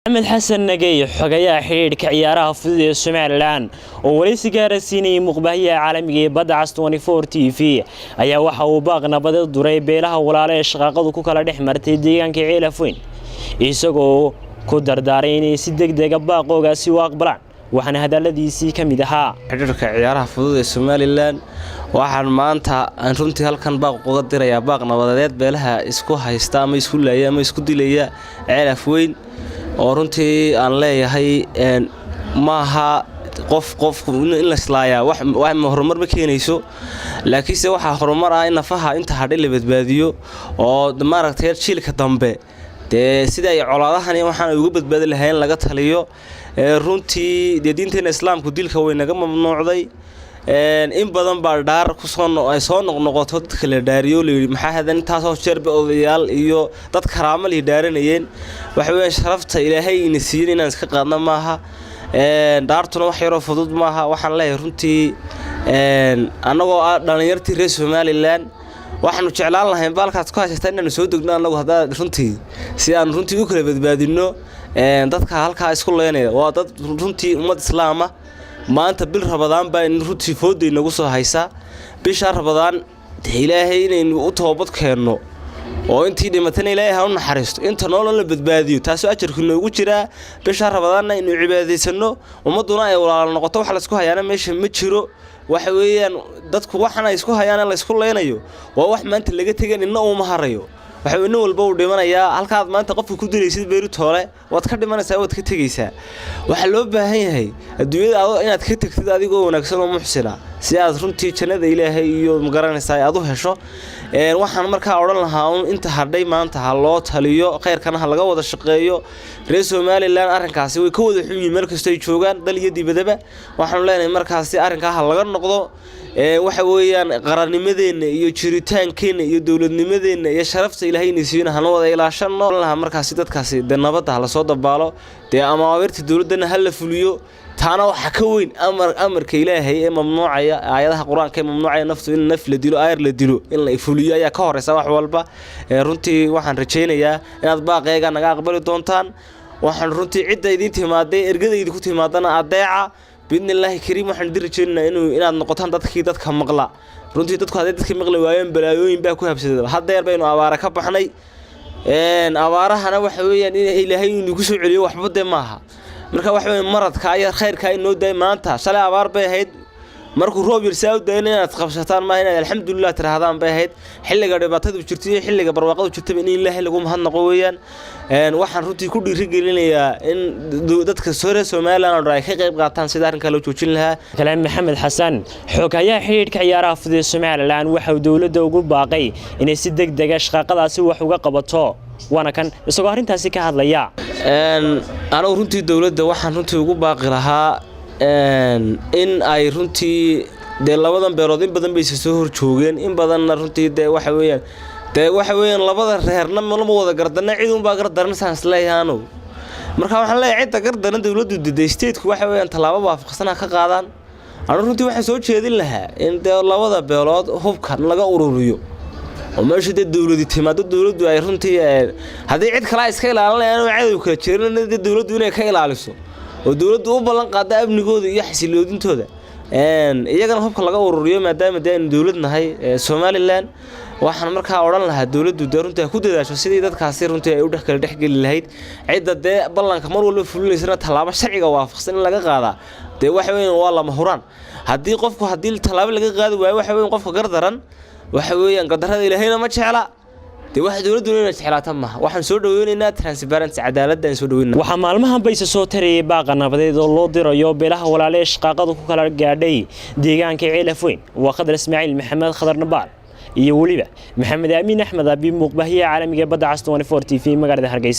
Axmed Xasan Nagey, xogayaha xidhiidhka ciyaaraha fudud ee Somaliland, oo waraysi gaara siinayay muuqbaahiyaha caalamiga ee Badda Cas TV, ayaa waxa uu baaq nabadeed duray beelaha walaalo ee shaqaaqadu ku kala dhex martay deegaanka Ceelafweyn, isagoo ku dardaaray inay si degdega baaqoogaasi u aqbalaan. Waxaana hadaladiisii ka mid ahaa: Xidhiidhka ciyaaraha fudud ee Somaliland, waxaan maanta aan runtii halkan baaq uga dirayaa, baaq nabadeed, beelaha isku haysta ama isku laaya ama isku dilaya Ceelafweyn, oo runtii aan leeyahay maaha qof qofku in la islaayaa wax horumar ma keenayso, laakiinse waxaa horumar ah in nafaha inta hadhay la badbaadiyo, oo maaragtay jiilka dambe dee sida ay colaadahani waxaan uga badbaadi lahayn laga taliyo. Runtii dee diinteena Islaamku dilka way naga mamnuucday. In badan baa dhaar kusoo ay soo noqnoqoto, dadka la dhaariyo, layidhi maxaa hadan intaasoo jeerba odayaal iyo dad karaamo lihi dhaaranayeen. Waxa weeyaan sharafta Ilaahay ina siiyin inaan iska qaadna maaha, dhaartuna wax yaroo fudud maaha. Waxaan leeyahay runtii, annagoo ah dhallinyartii reer Somaliland, waxaanu jeclaan lahayn baalkaad ku haysataa inaanu soo degno annagu haddaa runtii si aan runtii u kala badbaadinno dadka halkaa isku leynaya. Waa dad runtii ummad Islaama. Maanta bil Rabadaan baa runtii fooday nagu soo haysaa. Bishaa Rabadaan Ilaahay inaynu u toobad keenno, oo intii dhimatana Ilaahay ha u naxariisto, inta noolon la badbaadiyo, taasoo ajarku noogu jiraa. Bishaa Rabadaanna aynu cibaadaysanno, ummadduna ay walaalo noqoto. Wax laysku hayaana meesha ma jiro. Waxa weeyaan dadku waxan ay isku hayaan, laysku leynayo, waa wax maanta laga tegan, inna uuma harayo. Waxa nin walba uu dhimanayaa. Halkaad maanta qofka ku dilaysid beeri toole waad ka dhimanaysaa, waad ka tegaysaa. Waxaa loo baahan yahay adduunyada inaad ka tegtid adigoo wanaagsan oo muxsina, si aad runtii jannada Ilaahay iyo magaranaysaa aad u hesho. Waxaan markaa odhan lahaa un inta hadhay maanta ha loo taliyo, khayrkana ha laga wada shaqeeyo. Reer Somaliland arrinkaasi way ka wada xun yihiin meel kastoo ay joogaan, dal iyo dibadaba. Waxaanu leenahay markaasi arrinkaa ha laga noqdo. Waxa weeyaan qarannimadeenna iyo jiritaankeenna iyo dowladnimadeenna iyo sharafta Ilaahayna siiyona hana wada ilaashano lahaa. Markaasi dadkaasi dee nabadda ha lasoo dabaalo, dee amaawiirta dowladdana ha la fuliyo. Taana waxa ka weyn amarka Ilaahay ee mamnuucaya, aayadaha Qur-aanka ee mamnuucaya naftu in naf la dilo, ayar la dilo, in la fuliyo ayaa ka horeysa wax walba. Runtii waxaan rajaynayaa inaad baaqeega naga aqbali doontaan. Waxaan runtii cidda idiin timaaday, ergada idinku timaadana adeeca, biidni Illaahi Kariim. Waxaan idin rajaynaynaa inaad noqotaan dadkii dadka maqla. Runtii dadku hadday dadka maqli waayeen, balaayooyin baa ku habsadaba. Hadeer baynu abaara ka baxnay. Abaarahana waxa weeyaan in Ilaahay inagu soo celiyo waxba dee maaha. Marka waxa weya maradka ayaa khayrkaa inoo daay maanta. Shalay abaar bay ahayd. Markuu roob yar saa u dayna inaad qabsataan maaha, inaad alxamdulilah tirahdaan bay ahayd. Xilliga dhibaatadu jirto iyo xilliga barwaaqadu jirtaba in Ilaahay lagu mahadnaqo weeyaan. Waxaan runtii ku dhiirigelinayaa in dadka reer Somaliland oo dhan ay ka qayb qaataan sida arrinkaa loo joojin lahaa. Kale Maxamed Xasan, xoghayaha xidhiidhka ciyaaraha fudud ee Somaliland, waxa uu dowladda ugu baaqay inay si deg dega shaqaaqadaasi wax uga qabato. Waana kan isagoo arrintaasi ka hadlaya. Anigu runtii dowladda waxaan runtii ugu baaqi lahaa in ay runtii dee labadan beelood in badan bayse soo horjoogeen, in badanna runtii dee waxa weeyaan labada reerna lama wada gardarna, cid unbaa gardaran saan isleeyahay anugu. Marka waxaan leeyahay cidda gardaran dowladdu diday stateku waxa weeyaan tallaabo waafaqsan ha ka qaadaan. Anu runtii waxaan soo jeedin lahaa in dee labada beelood hubkan laga ururiyo, oo meesha dee dowladi timaado, dowladdu ay runtii haddii cid kale ay iska ilaalinayaan oo cadow kala jeerin, dee dowladdu inay ka ilaaliso, oo dowladdu u ballan qaada amnigooda iyo xasiloodintooda, iyagana hubka laga ururiyo, maadaama dee aynu dowlad nahay Somaliland. Waxaan markaa odhan lahaa dowladdu dee runtii ha ku dadaasho sidii dadkaasi runtii ay u dhex kala dhexgeli lahayd. Cidda dee ballanka mar walba fulinaysana tallaabo sharciga waafaqsan in laga qaadaa dee waxa weyan waa lama huraan. Haddii qofku haddii tallaabo laga qaadi waayo, waxa weyan qofka gardaran, waxa weeyaan gardarrada Ilaahayna ma jecla, dee waxa dowladduna inay jeclaata maaha. Waxaan soo dhaweynaynaa transparency, cadaaladda aan soo dhaweynaa. Waxaa maalmahan bayse soo tarayay baaqa nabadeed oo loo dirayo beelaha walaale ee shaqaaqadu ku kala gaadhay deegaanka Ceelafweyn. Waa Khadar Ismaaciil Maxamed, Khadar Nabaal, iyo weliba Maxamed Aamiin Axmed Abi, muuqbaahiyaha caalamiga ee Badda Cas TV, magaalada Hargeysa.